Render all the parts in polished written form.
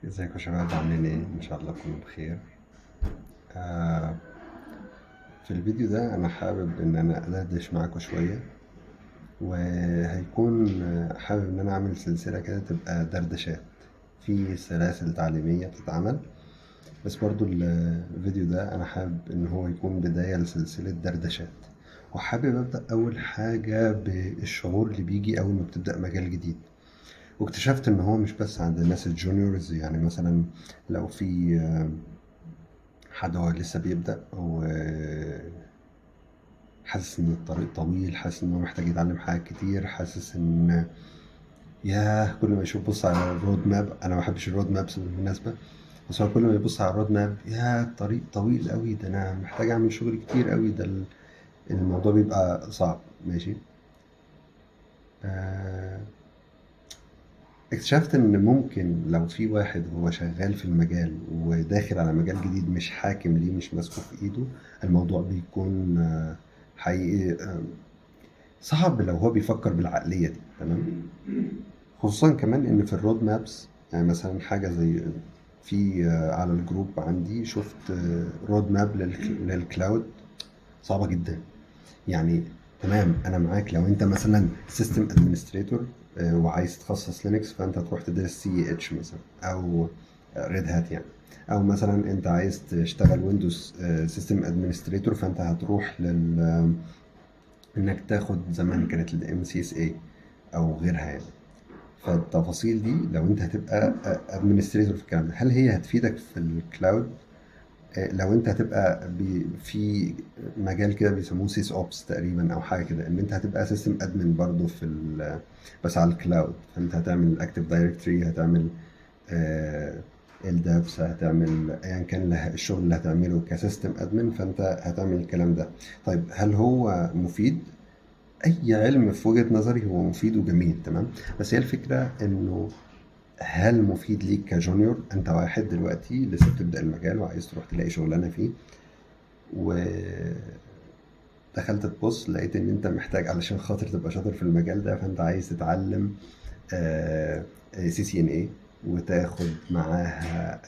ازيكم يا شباب، عاملين ايه؟ ان شاء الله تكونوا بخير. آه في الفيديو ده انا حابب ان انا ادردش معاكم شوية، وهيكون حابب ان انا اعمل سلسلة كده تبقى دردشات في سلاسل تعليمية بتتعمل، بس برضو الفيديو ده انا حابب ان هو يكون بداية لسلسلة دردشات. وحابب ابدأ اول حاجة بالشعور اللي بيجي اول ما بتبدأ مجال جديد، واكتشفت ان هو مش بس عند الناس ال juniors. يعني مثلا لو في حد هو لسه بيبدأ وحاسس ان الطريق طويل، حاسس ان هو محتاج يتعلم حاجات كتير، حاسس ان ياه كل ما يشوف بص على ال road map، انا ما بحبش ال road maps بالمناسبة، بس هو كل ما يبص على ال road map يا الطريق طويل قوي، ده انا محتاج اعمل شغل كتير قوي، ده الموضوع بيبقى صعب. ماشي. اكتشفت ان ممكن لو في واحد هو شغال في المجال وداخل على مجال جديد مش حاكم ليه، مش ماسكه في ايده، الموضوع بيكون حقيقي صعب لو هو بيفكر بالعقلية دي. تمام. خصوصا كمان ان في ال road maps، يعني مثلا حاجة زي في على ال group عندي شفت road map لل cloud صعبة جدا. يعني تمام انا معاك لو انت مثلا system administrator وعايز تتخصص Linux، فانت تروح تدرس CEH مثلا او Red Hat يعني، او مثلا انت عايز تشتغل Windows system administrator، فانت هتروح لل انك تاخد زمان كانت ال MCSA او غيرها يعني. فالتفاصيل دي لو انت هتبقى administrator في الكلام ده، هل هي هتفيدك في ال cloud؟ لو انت هتبقى في مجال كده بيسموه SysOps تقريبا او حاجه كده، ان انت هتبقى system admin برضه في بس على ال cloud، فانت هتعمل Active Directory، هتعمل LDAPS، هتعمل ايا كان الشغل اللي هتعمله ك system admin، فانت هتعمل الكلام ده. طيب هل هو مفيد؟ اي علم في وجهة نظري هو مفيد وجميل، تمام، بس هي الفكره انه هل مفيد ليك ك junior؟ انت واحد دلوقتي لسه بتبدأ المجال وعايز تروح تلاقي شغلانه فيه، ودخلت تبص لقيت ان انت محتاج علشان خاطر تبقى شاطر في المجال ده، فانت عايز تتعلم CCNA وتاخد معاها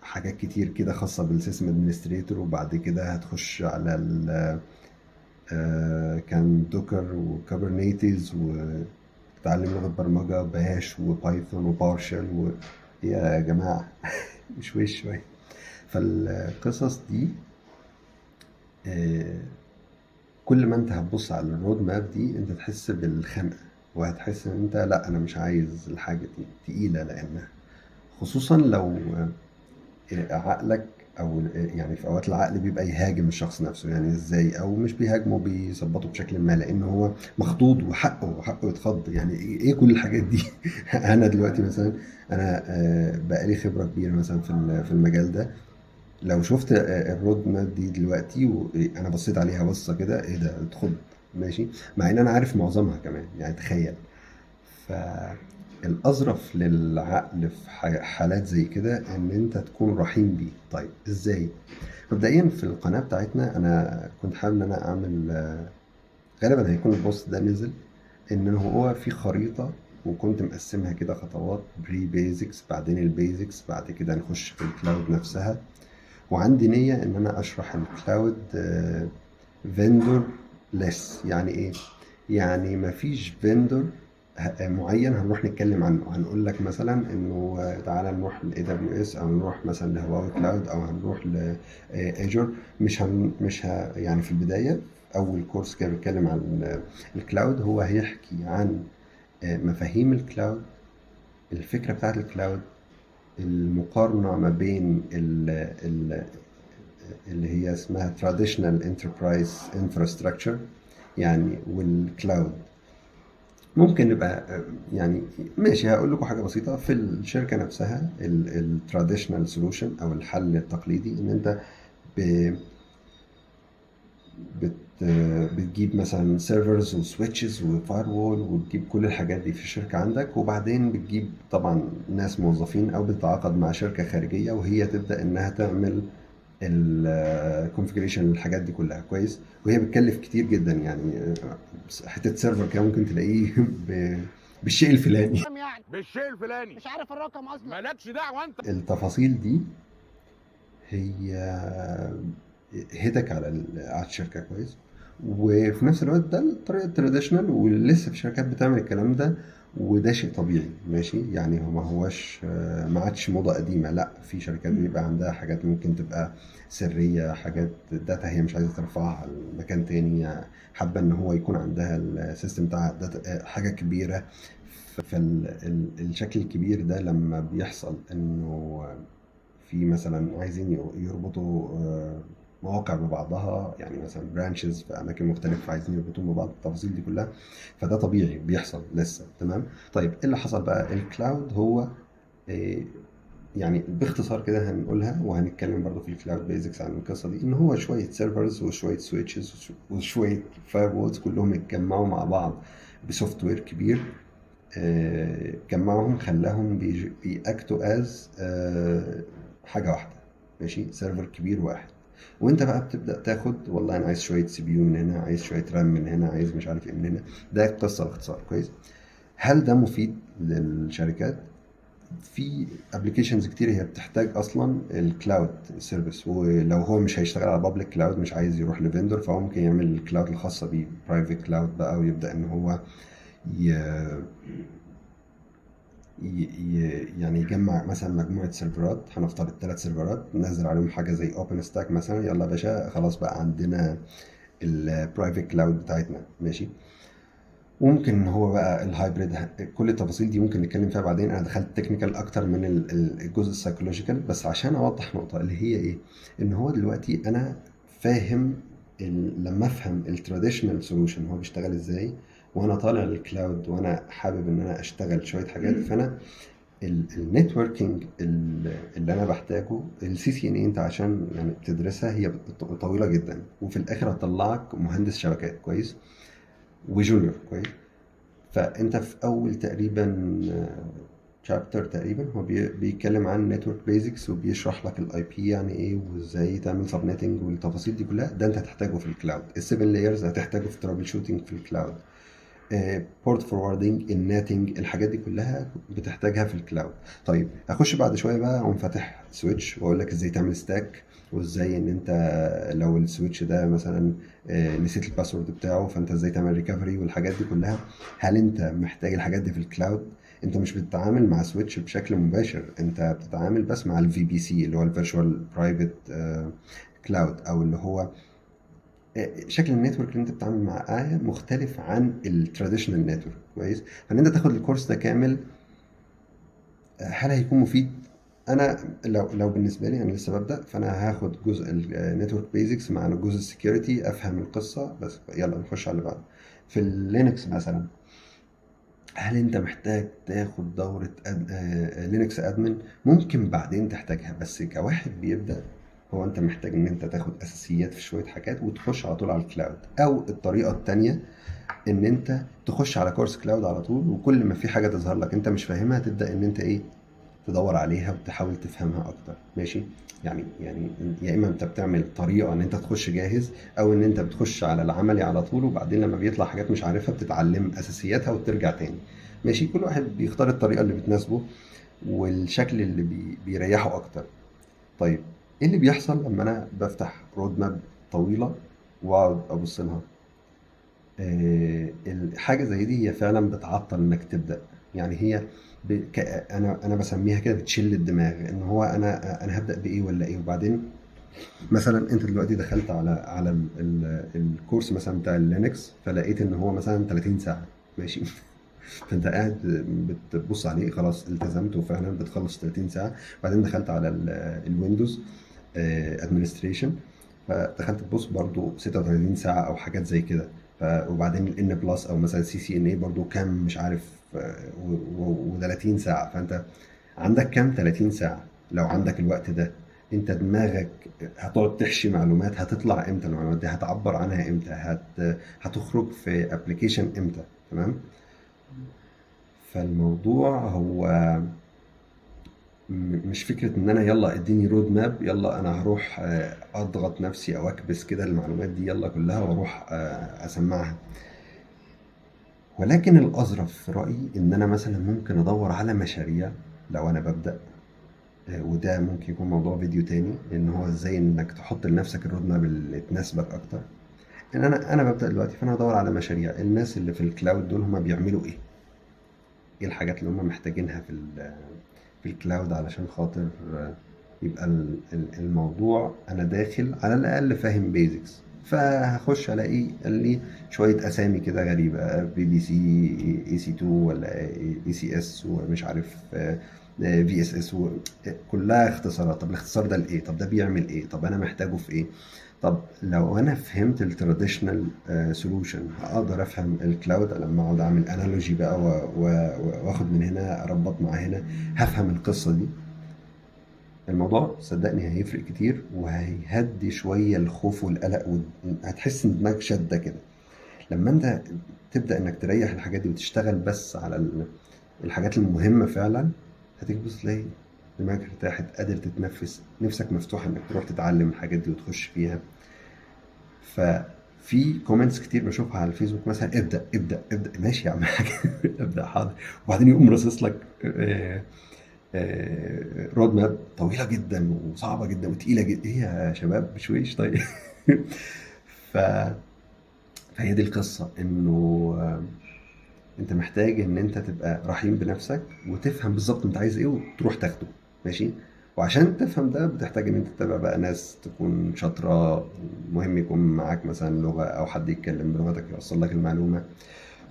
حاجات كتير كده خاصة بال system administrator، وبعد كده هتخش على كان Docker و Kubernetes، وتتعلم لغة برمجة Bash و Python و PowerShell يا جماعة مش وش شوية. فالقصص دي كل ما انت هتبص على ال road map دي انت تحس بالخنقة، وهتحس ان انت لا انا مش عايز الحاجة دي تقيلة، لانها خصوصا لو عقلك او يعني في اوقات العقل بيبقى يهاجم الشخص نفسه، يعني ازاي، او مش بيهاجمه بيظبطه بشكل ما، لان هو مخضوض وحقه يتخض. يعني ايه كل الحاجات دي؟ انا دلوقتي مثلا بقالي خبرة كبيرة مثلا في المجال ده، لو شفت ال road map دي دلوقتي وانا بصيت عليها بصة كده ايه ده، اتخض. ماشي، مع ان انا عارف معظمها كمان، يعني تخيل. فالأظرف للعقل في حالات زي كده ان انت تكون رحيم بيه. طيب ازاي؟ مبدئيا في القناة بتاعتنا انا كنت حابب ان انا اعمل، غالبا هيكون ال post ده نزل، ان هو في خريطة وكنت مقسمها كده خطوات، pre basics، بعدين ال basics، بعد كده نخش في ال cloud نفسها. وعندي نية ان انا اشرح ال cloud vendor less. يعني ايه؟ يعني مفيش vendor معين هنروح نتكلم عنه، هنقول لك مثلا انه تعالى نروح ل AWS او نروح مثلا ل Huawei Cloud او هنروح ل Azure. مش هن مش ه يعني في البداية اول course كده بيتكلم عن ال cloud، هو هيحكي عن مفاهيم ال cloud، الفكرة بتاعت ال cloud، المقارنة ما بين اللي هي اسمها traditional enterprise infrastructure يعني وال cloud. ممكن نبقى يعني ماشي، هقول لكم حاجة بسيطة. في الشركة نفسها ال traditional solution أو الحل التقليدي إن أنت بتجيب مثلا servers و switches و firewall، وتجيب كل الحاجات دي في الشركة عندك، وبعدين بتجيب طبعا ناس موظفين أو بتتعاقد مع شركة خارجية وهي تبدأ إنها تعمل ال configuration للحاجات دي كلها. كويس، وهي بتكلف كتير جدا، يعني حتة server كده ممكن تلاقيه بالشيء الفلاني. يعني بالشيء الفلاني. مش عارف الرقم اصلا. مالكش دعوه انت. التفاصيل دي هي هدك على على الشركة كويس. وفي نفس الوقت ده الطريقة ال traditional، ولسه في شركات بتعمل الكلام ده، وده شيء طبيعي ماشي. يعني هو ما هوش ما عادش موضة قديمه، لا في شركات بيبقى عندها حاجات ممكن تبقى سرية، حاجات data هي مش عايزه ترفعها على مكان تاني، حابة ان هو يكون عندها ال system بتاع data حاجة كبيرة. فالشكل الكبير ده لما بيحصل انه في مثلا عايزين يربطوا مواقع ببعضها، يعني مثلا branches في اماكن مختلفة عايزين يربطوهم ببعض، التفاصيل دي كلها، فده طبيعي بيحصل لسه. تمام. طيب ايه اللي حصل بقى؟ ال cloud هو يعني باختصار كده هنقولها، وهنتكلم برضو في ال cloud basics عن القصة دي، ان هو شوية servers وشوية switches وشوية firewalls كلهم اتجمعوا مع بعض ب software كبير، جمعهم خلاهم بي act وا as حاجة واحدة ماشي، server كبير واحد. وانت بقى بتبدا تاخد والله انا عايز شوية CPU من هنا، عايز شوية RAM من هنا، عايز مش عارف ايه من هنا. ده القصة باختصار كويس. هل ده مفيد للشركات؟ في applications كتير هي بتحتاج اصلا ال cloud service، ولو هو مش هيشتغل على public cloud، مش عايز يروح ل vendor، فهو ممكن يعمل ال cloud الخاصة بيه private cloud بقى، ويبدا ان هو يعني يجمع مثلا مجموعة server ات، هنفترض 3 server ات ننزل عليهم حاجة زي OpenStack مثلا، يلا يا باشا خلاص بقى عندنا ال private cloud بتاعتنا ماشي. وممكن ان هو بقى ال hybrid، كل التفاصيل دي ممكن نتكلم فيها بعدين. انا دخلت technical اكتر من الجزء ال psychological، بس عشان اوضح نقطة اللي هي ايه، ان هو دلوقتي انا فاهم لما افهم ال traditional solution هو بيشتغل ازاي، وانا طالع لل cloud وانا حابب ان انا اشتغل شوية حاجات، فانا ال networking اللي انا بحتاجه ال CCNA انت عشان يعني بتدرسها هي طويلة جدا، وفي الاخر هتطلعك مهندس شبكات كويس و junior كويس. فانت في اول تقريبا chapter تقريبا هو بيتكلم عن network basics، وبيشرح لك ال IP يعني ايه، وازاي تعمل subnetting والتفاصيل دي كلها. ده انت هتحتاجه في ال cloud. ال seven layers هتحتاجه في troubleshooting في ال cloud، port forwarding، ال NATing، الحاجات دي كلها بتحتاجها في ال cloud. طيب هخش بعد شوية بقى اقوم فاتح switch واقول لك ازاي تعمل stack، وازاي ان انت لو ال switch ده مثلا نسيت ال password بتاعه فانت ازاي تعمل recovery والحاجات دي كلها. هل انت محتاج الحاجات دي في ال cloud؟ انت مش بتتعامل مع switch بشكل مباشر، انت بتتعامل بس مع ال VPC اللي هو ال virtual private cloud، او اللي هو شكل ال network اللي انت بتتعامل معاه مختلف عن ال traditional network كويس. فان انت تاخد ال course ده كامل هل هيكون مفيد؟ انا لو بالنسبة لي انا لسه ببدا، فانا هاخد جزء ال network basics مع جزء ال security، افهم القصة بس. يلا نخش على اللي بعده. في ال Linux مثلا، هل انت محتاج تاخد دوره Linux admin؟ ممكن بعدين تحتاجها، بس كواحد بيبدا هو انت محتاج ان انت تاخد اساسيات في شوية حاجات وتخش على طول على ال cloud. او الطريقة التانية ان انت تخش على course cloud على طول، وكل ما في حاجة تظهر لك انت مش فاهمها تبدا ان انت ايه تدور عليها وتحاول تفهمها اكتر ماشي. يعني يا اما انت بتعمل طريقه ان انت تخش جاهز، او ان انت بتخش على العملي على طول، وبعدين لما بيطلع حاجات مش عارفها بتتعلم اساسياتها وترجع تاني ماشي. كل واحد بيختار الطريقة اللي بتناسبه والشكل اللي بيريحه اكتر. طيب ايه اللي بيحصل لما انا بفتح roadmap طويلة واقعد ابص لها؟ الحاجة زي دي هي فعلا بتعطل انك تبدا. يعني هي انا بسميها كده بتشل الدماغ، ان هو انا هبدا بايه ولا ايه. وبعدين مثلا انت دلوقتي دخلت على ال course مثلا بتاع ال Linux، فلقيت ان هو مثلا 30 ساعة ماشي. فانت قاعد بتبص عليه خلاص التزمت وفعلا بتخلص 30 ساعة. بعدين دخلت على ال Windows administration، فدخلت تبص برضو 36 ساعة او حاجات زي كده. وبعدين ال N plus او مثلا CCNA برضو كام مش عارف و30 ساعة. فانت عندك كام 30 ساعة؟ لو عندك الوقت ده انت دماغك هتقعد تحشي معلومات، هتطلع امتى المعلومات دي؟ هتعبر عنها امتى؟ هتخرج في application امتى؟ تمام. فالموضوع هو مش فكرة ان انا يلا اديني roadmap، يلا انا هروح اضغط نفسي او اكبس كده المعلومات دي يلا كلها واروح اسمعها. ولكن الأظرف في رأيي إن أنا مثلا ممكن أدور على مشاريع لو أنا ببدأ، وده ممكن يكون موضوع فيديو تاني، إن هو إزاي إنك تحط لنفسك ال road map اللي تناسبك أكتر. إن أنا ببدأ دلوقتي، فأنا هدور على مشاريع الناس اللي في ال cloud دول هما بيعملوا إيه، إيه الحاجات اللي هما محتاجينها في ال cloud علشان خاطر يبقى الموضوع أنا داخل على الأقل فاهم basics. فهخش ألاقي قال لي شوية أسامي كده غريبة، بي بي سي اي سي 2 ولا ECS ومش عارف VSS، كلها اختصارات. طب الاختصار ده لإيه؟ طب ده بيعمل إيه؟ طب أنا محتاجه في إيه؟ طب لو أنا فهمت ال traditional solution هقدر أفهم ال cloud لما أقعد أعمل analogy بقى وآخد من هنا أربط مع هنا، هفهم القصة دي. الموضوع صدقني هيفرق كتير، وهيهدي شوية الخوف والقلق، وهتحس إن دماغك شدة كده لما أنت تبدأ إنك تريح الحاجات دي وتشتغل بس على الحاجات المهمة فعلا. هتيجي تبص تلاقي دماغك ارتاحت، قادر تتنفس، نفسك مفتوحة إنك تروح تتعلم الحاجات دي وتخش فيها. ففي comments كتير بشوفها على الفيسبوك مثلا، ابدأ ابدأ ابدأ، ماشي يا عم ابدأ حاضر، وبعدين يقوم راصص لك road map طويلة جدا وصعبة جدا وتقيلة جدا. ايه يا شباب بشويش طيب. فهي دي القصة، انه انت محتاج ان انت تبقى رحيم بنفسك وتفهم بالظبط انت عايز ايه وتروح تاخده، ماشي. وعشان تفهم ده بتحتاج ان انت تتابع بقى ناس تكون شاطرة، مهم يكون معاك مثلا لغة او حد يتكلم بلغتك يوصل لك المعلومة.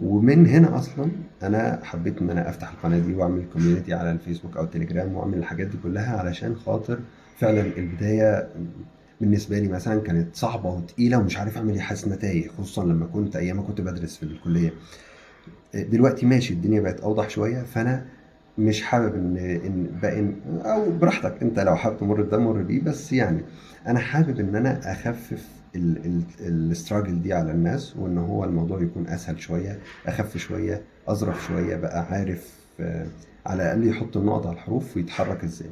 ومن هنا اصلا انا حبيت ان انا افتح القناة دي واعمل community على الفيسبوك او التليجرام واعمل الحاجات دي كلها، علشان خاطر فعلا البداية بالنسبة لي مثلا كانت صعبة وتقيلة ومش عارف اعمل ايه، حاسس ان تايه، خصوصا لما كنت ايام ما كنت بدرس في الكلية. دلوقتي ماشي الدنيا بقت اوضح شوية، فانا مش حابب ان باقي، او براحتك انت لو حابب تمر بده مر بيه، بس يعني انا حابب ان انا اخفف ال struggle دي على الناس، وان هو الموضوع يكون اسهل شوية، اخف شوية، اظرف شوية، بقى عارف على الاقل يحط النقط على الحروف ويتحرك ازاي.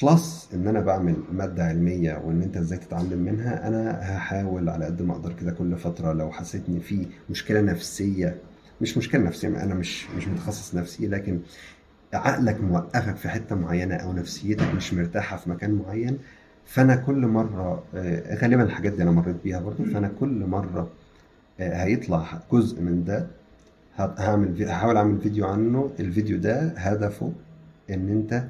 plus ان انا بعمل مادة علمية وان انت ازاي تتعلم منها. انا هحاول على قد ما اقدر كده كل فترة لو حسيت ان في مشكلة نفسية، مش مشكلة نفسية، انا مش متخصص نفسي، لكن عقلك موقفك في حتة معينة او نفسيتك مش مرتاحة في مكان معين، فانا كل مرة غالبا الحاجات دي انا مريت بيها برضو، فانا كل مرة هيطلع جزء من ده هحاول اعمل فيديو عنه. الفيديو ده هدفه ان انت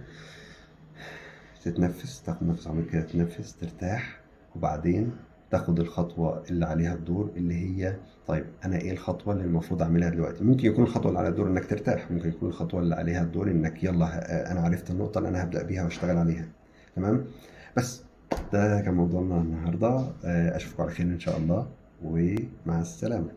تتنفس، تاخد نفس عميق كده، تتنفس، ترتاح، وبعدين تاخد الخطوة اللي عليها الدور، اللي هي طيب أنا إيه الخطوة اللي المفروض أعملها دلوقتي؟ ممكن يكون الخطوة اللي عليها الدور إنك ترتاح، ممكن يكون الخطوة اللي عليها الدور إنك يلا أنا عرفت النقطة اللي أنا هبدأ بيها وأشتغل عليها. تمام؟ بس ده كان موضوعنا النهاردة. أشوفكم على خير إن شاء الله، ومع السلامة.